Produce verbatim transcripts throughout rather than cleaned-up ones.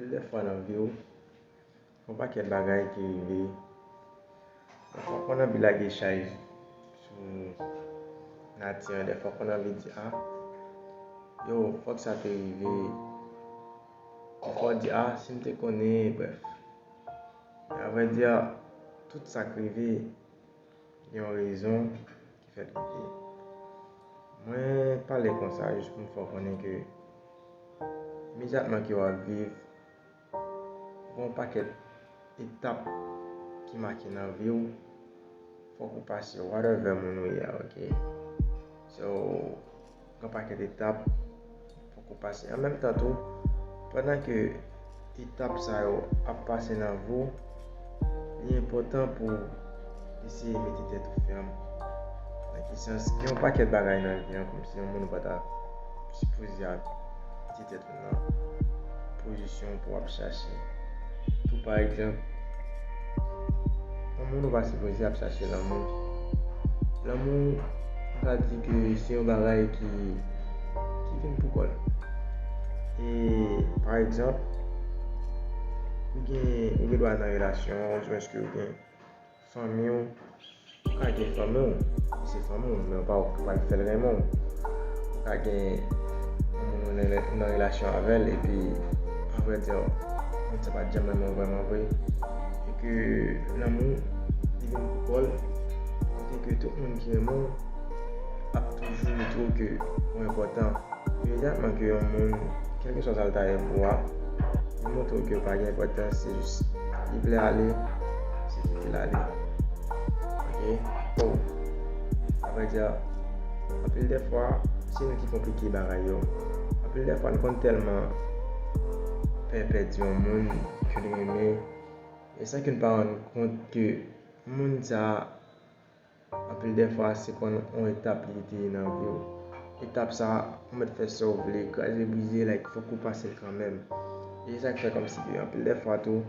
Anpil dè fwa nan vi w, gon pakèt bagay ki rive. Dèfwa w konn anvi lage chay sou nati an, dèfwa w konn anvi di, a, yo, fòk sa te rive. Dèfwa w di, a, si m te konnen, brèf. Men avrèdi, tout sa k rive, gen yon rezon ki fè l rive. Mwen pale konsa jis pou m fè w konnen ke imedyatman ke w ap viv, gon pakèt etap ki make nan vi w, fòk ou pase, whatever moun ou ye a, ok? So, gon pakèt etap, fòk ou pase. An menm tan tou, pandan ke etap sa yo ap pase nan vi w, li enpòtan pou eseye mete tèt ou fèm. Nan ki sans, gen yon pakèt bagay nan vi an, kòmsi yon moun ou pa ta sipoze ap mete tèt ou nan pozisyon pou w ap chache. Tou pa egzanp, yon moun ou pa sipoze ap chache lanmou. Lanmou, m ka di ke se yon bagay ki, ki vin pou kò l. E, pa egzanp, ou gen, ou gen dwa nan relasyon, oudimwens ke ou gen fanmi w, ou ka gen fanmi w, se fanmi w, men ou pa, ou pa fè l renmen w. Ou ka gen yon moun ou nan, nan relasyon avè l, epi, avrèdi, moun sa pa t janm renmen w vrèman vre. E ke lanmou, li vin pou kò l, kote ke tout moun ki renmen w ap toujou montre w ke ou enpòtan. Imedyatman ke yon moun, kèlkeswa sa l ta ye pou ou a, li montre w ke w pa gen enpòtans, se jis li vle ale, se kite l ale. Ok? Oh. Avrèdi, anpil dè fwa, se nou ki konplike bagay yo. Anpil dè fwa, nou konn tèlman pè pèdi yon moun ke nou renmen, e san ke nou pa rann kont ke moun sa a, anpil dè fwa, se konn yon etap li te ye nan vi w. Etap sa a, ou mèt fè sa w vle, kraze brize, like, fòk ou pase l kanmenm. E se sa k fè kòmsi ke anpil dè fwa tou,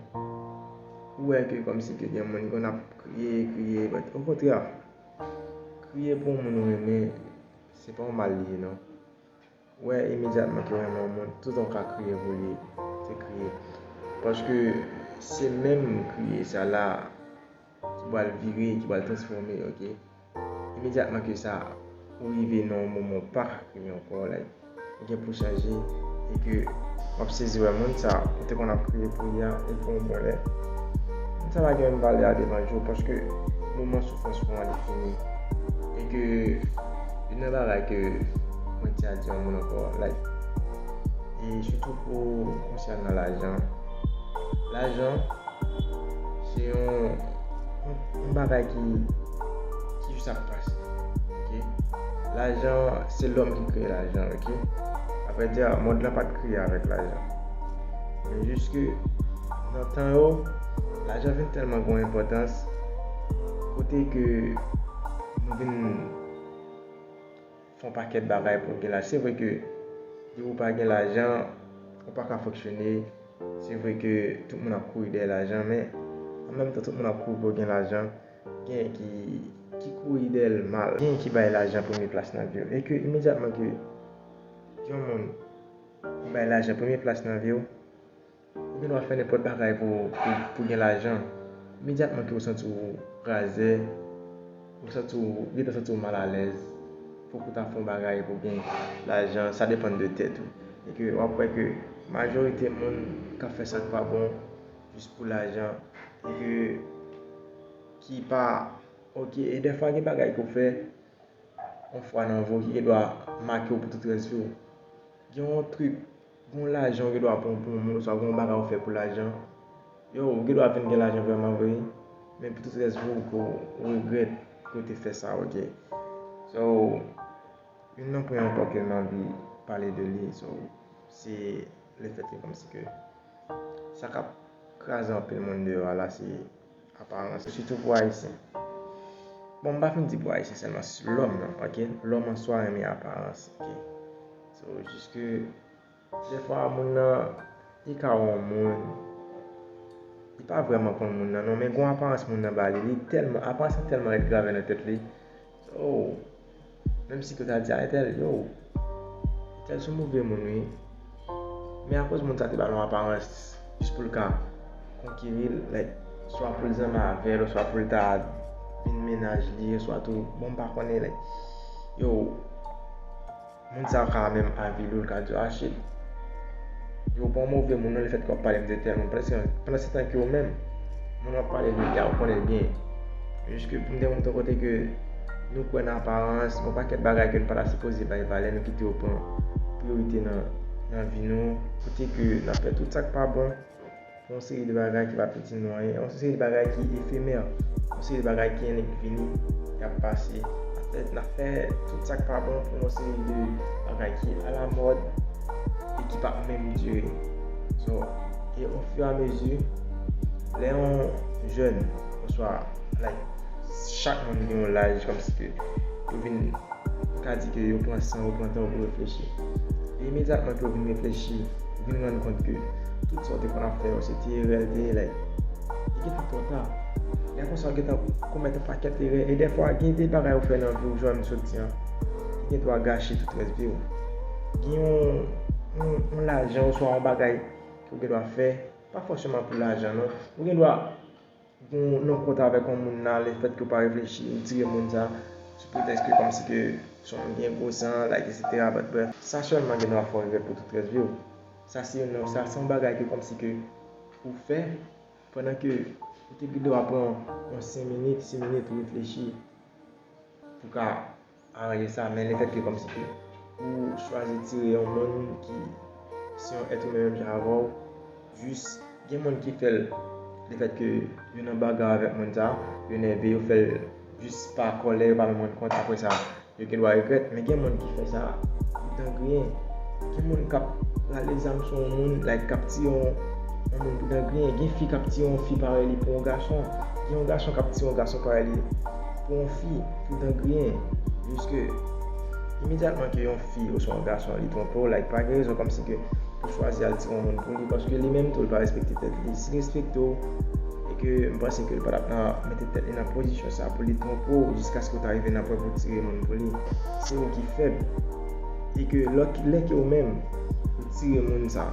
ou wè ke kòmsi ke gen moun ki konn ap kriye, kriye, but okontrè, kriye pou yon moun ou renmen, se pa yon mal li ye, non. Ou wè, imedyatman ke w renmen yon moun, toutan w ka kriye pou li, se kriye. Paske se menm kriye sa la ki pral vire, ki pral transfòme, ok? Imedyatman ke sa, ou rive nan yon moman ou pa ka kriye ankò, like, ou gen pou chanje, e ke w ap sezi wè moun sa, ou te konn ap kriye pou li a, e pou yon bon lè. Moun sa pa gen menm valè a devan je w, paske moman soufrans ou an li fini. E ke youn nan bagay ke mwen te a di yon moun ankò, like, e sitou pou konsènan lajan. Lajan, se yon, yon, yon bagay ki, ki jis ap pase. Ok? Lajan, se lòm ki kreye lajan, ok? Avrèdi, mond lan pa t kreye avèk lajan. Men jis ke nan tan yo, lajan vin tèlman gen yon enpòtans, kote ke nou vin fè yon pakèt bagay pou w gen lajan. Se vre ke depi w pa gen lajan, ou pa ka fonksyone. Se vre ke tout moun ap kouri dèyè lajan, men an menm tan tout moun ap kouri pou yo gen lajan, gen ki, ki kouri dèyè l mal, gen ki bay lajan premye plas nan vi yo. E ke imedyatman ke yon moun bay lajan premye plas nan vi w, ou gen dwa fè nenpòt bagay pou, pou, pou gen lajan. Imedyatman ke w santi w razè, ou santi w, gentan santi w malalèz, fòk ou ta fè yon bagay pou gen lajan, sa depann de tèt ou. E ke w ap wè ke majorite moun k ap fè sa k pa bon jis pou lajan, e ke ki pa, ok, e dèfwa gen bagay ke w fè yon fwa nan vi w ki gen dwa make w pou tout rès vi w. Gen yon trik, gen yon lajan w gen dwa pran pou yon moun, oswa gen yon bagay w fè pou lajan. Yo, ou gen dwa vin gen lajan vrèman vre, men pou tout rès vi w, ke w regrèt ke w te fè sa, ok? So, youn nan pwen ankò ke m anvi pale de li, so, se lefèt ke kòmsi ke sa k ap kraze anpil moun deyò a la, se aparans, sitou pou Ayisyen. Bon, m pa fin di pou Ayisyen sèlman, lòm nan, ok? Lòm an swa renmen aparans, ok? So, jis ke dèfwa moun nan, li ka wè yon moun, li pa vrèman konn moun nan, non, men gon aparans moun nan ba li, li tèlman, aparans lan tèlman rèd grave nan tèt li. So, menm si ke w ta di a entèl, yo, entèl se yon move moun, wi. Men akoz moun sa te ba l yon aparans, jis pou l ka konkeri l, like, swa pou l zanmi avè l, oswa pou l ta vin mennaj li, oswa tou, bon, m pa konnen, like, yo, moun sa yo ka menm avili w, l ka di w, ah, shit, yo pa yon move moun non, lefètke w ap pale m de tèl moun. Pandan se, pandan se tan ke ou menm, moun w ap pale de li a, ou konnen l byen. Jis ke pou m te montre kote ke nou kwè nan aparans, gon pakèt bagay ke nou pa ta sipoze bay valè, nou kite yo pran priyorite nan, nan vi nou, kote ke n ap fè tout sa k pa bon, pou yon seri de bagay ki p ap itil nou anyen, yon seri de bagay ki efemè, yon seri de bagay ki annik vini, y ap pase. N ap fè, n ap fè tout sa k pa bon pou yon seri de bagay ki alamòd e ki p ap menm dire. So, e ofiramezi, lè yon jèn, oswa, like, chak moun gen yon laj, kòmsi ke yo vin, m ka di ke yo pran san, yo pran tan pou reflechi. E imedyatman ke yo vin reflechi, ou vin rann kont ke tout sa w te konn ap fè yo, se ti erè l te ye, like, li gentan twò ta. Lè konsa, ou gentan komèt yon pakèt erè, e dèfwa, gen de bagay ou fè nan vi w, jan m sot di an, ki gen dwa gache tout rès vi w. Gen yon, yon, yon lajan, oswa yon bagay ke w gen dwa fè, pa fòseman pou lajan, non. Ou gen dwa gen yon kont avèk yon moun la, lefètke w pa reflechi, ou tire moun sa, sou pretèks ke kòmsi ke se yon moun gen gwo san, like, etsetera, but bref, sa sèlman gen dwa fè w regrèt pou tout rès vi w. Sa se yon, sa se yon bagay ke kòmsi ke ou fè, pandan ke ou te gen dwa pran yon senk minit, sis minit, ou reflechi, pou ka aranje sa, men lefètke kòmsi ke ou chwazi tire yon moun ki se yon èt imen menm jan avè w, jis gen moun ki fè l, lefètke yo nan baga avèk moun sa, yo nève, yo fè l jis pa kòlè, yo pa menm rann kont, apre sa, yo gen dwa regrèt, men gen moun ki fè sa pou dan griyen. Gen moun k ap rale zam sou yon moun, like, k ap tiye yon, yon moun pou dan griyen. Gen fi k ap tiye yon fi parèy li pou yon gason. Gen yon gason k ap tiye yon gason parèy li pou yon fi, pou dan griyen. Jiske imedyatman ke yon fi oswa yon gason li twonpe w, like, pa gen rezon kòmsi ke pou chwazi al tire yon moun pou li, paske li menm tou, li pa respekte tèt li. Si l respekte w, e ke m panse ke l pa t ap nan mete tèt li nan pozisyon sa pou li twonpe w jiskaske w ta rive nan pwen pou tire moun pou li. Se ou ki fèb. E ke lè, lè ke ou menm, ou tire moun sa,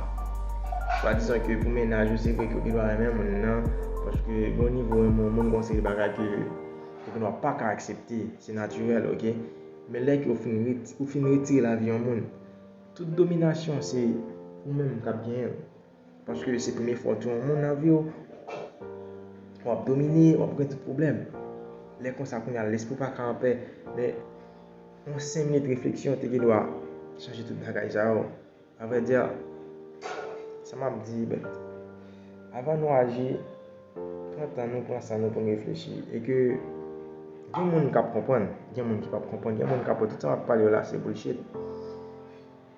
swadizan ke pou mennaj ou, se vre ke ou gen dwa renmen moun nan, paske gen yon nivo renmen yon moun, gen yon seri bagay ke ou gen dwa pa ka aksepte, se natirèl, oke? Men lè ke ou fin ret-, ou fin retire lavi yon moun, tout dominasyon se ou menm k ap genyen l. Paske se premye fwa w touye yon moun nan vi w. W ap domine, w ap gen tout pwoblèm. Lè konsa, kounye a, lespri w pa ka anpè. Men yon senk minit refleksyon te gen dwa chanje tout bagay sa yo. Avrèdi, sa m ap di, but avan nou aji, pran tan nou, pran san nou pou n reflechi. E ke gen moun k ap konprann, gen moun ki p ap konprann, gen moun k ap wè tout sa m ap pale yo la se bullshit.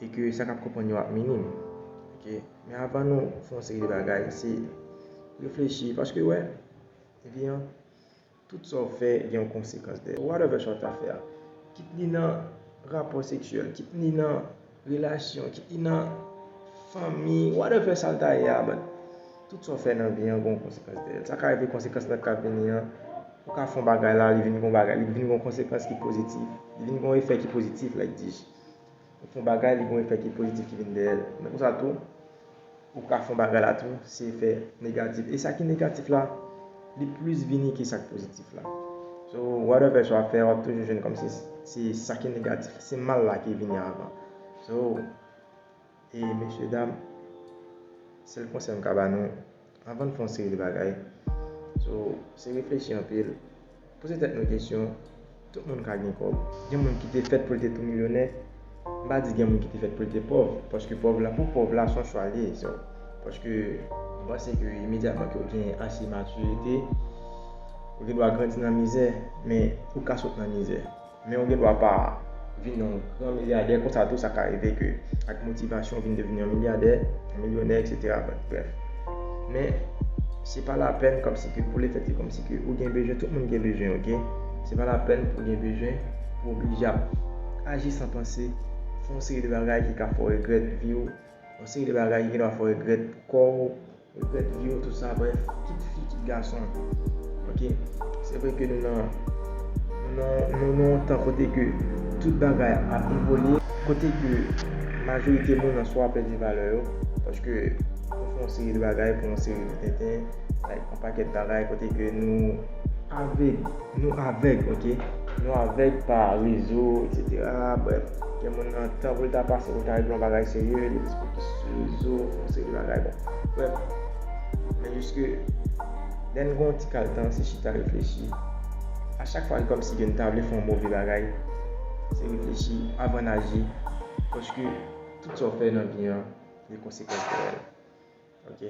E ke sa k ap konprann yo ap minim. Oke? Men avan nou fè yon seri de bagay, se reflechi, paske, wè, epi an, tout sa w fè gen yon konsekans dèyè. Whatever sa w ta fè a, kit li nan rapò seksyèl, kit li nan relasyon, kit li nan fanmi, whatever sa l ta ye a, but tout sa w fè nan vi an gen yon konsekans dèyè l. Sa ka rive konsekans nan k ap vini an, ou ka fè yon bagay la, li vin gen yon bagay, li vin gen yon konsekans ki pozitif, li vin gen yon efè ki pozitif, like, di. Ou fè yon bagay, li gen yon efè ki pozitif ki vin dèyè l. Men konsa tou, ou ka fè yon bagay la tou, se efè negatif. E sa ki negatif la, li plis vini ke sa k pozitif la. So, whatever sa w ap fè, w ap toujou jwenn kòmsi se sa ki negatif, se mal la ki vini avan. So, e mesye dam, sèl konsèy m ka ba nou, avan n fè yon seri de bagay, so, se reflechi anpil. Poze tèt nou kesyon, tout moun ka gen kòb. Gen moun ki te fèt pou l te tou milyonè. M pa di gen moun ki te fèt pou l te pòv, paske pòv la, pou pòv la, se yon chwa l ye. So, paske m panse ke imedyatman ke w gen ase matirite, ou gen dwa grandi nan mizè, men ou ka sot nan mizè. Men ou gen dwa pa vin yon gran milyadè konsa tou, sa ka rive ke ak motivasyon ou vin devni yon milyadè, yon milyonè, etsetera. But bref. Men se pa lapèn kòmsi ke pou lefèt ke kòmsi ke ou gen bezwen, tout moun gen bezwen, oke? Se pa lapèn pou gen bezwen pou oblije ap aji san panse, fè yon seri de bagay ki ka fè w regrèt vi w, yon seri de bagay ki gen dwa fè w regrèt kò w, regrèt vi w, tou sa, bref, kit fi, kit gason. Oke? Se vre ke nou nan, nou nan, nou nan yon tan kote ke tout bagay ap evolye, kote ke majorite moun an swa pèdi valè yo, paske nou fè yon seri de bagay pou yon seri de tenten, like, yon pakèt bagay kote ke nou avèg, nou avèg, ok? Nou avèg pa rezo, et cetera. Brèf, gen moun nan tan pou l ta pase pou l ta regle yon bagay serye, li plis fokis sou rezo, fè yon seri de bagay, bon. Brèf, men jiske lè n gen yon ti kal tan, se chita reflechi. A chak fwa, kòmsi ke n ta vle fè yon move bagay, se reflechi avan n aji, paske tout sa w fè nan vi an, gen konsekans dèyè l. Ok?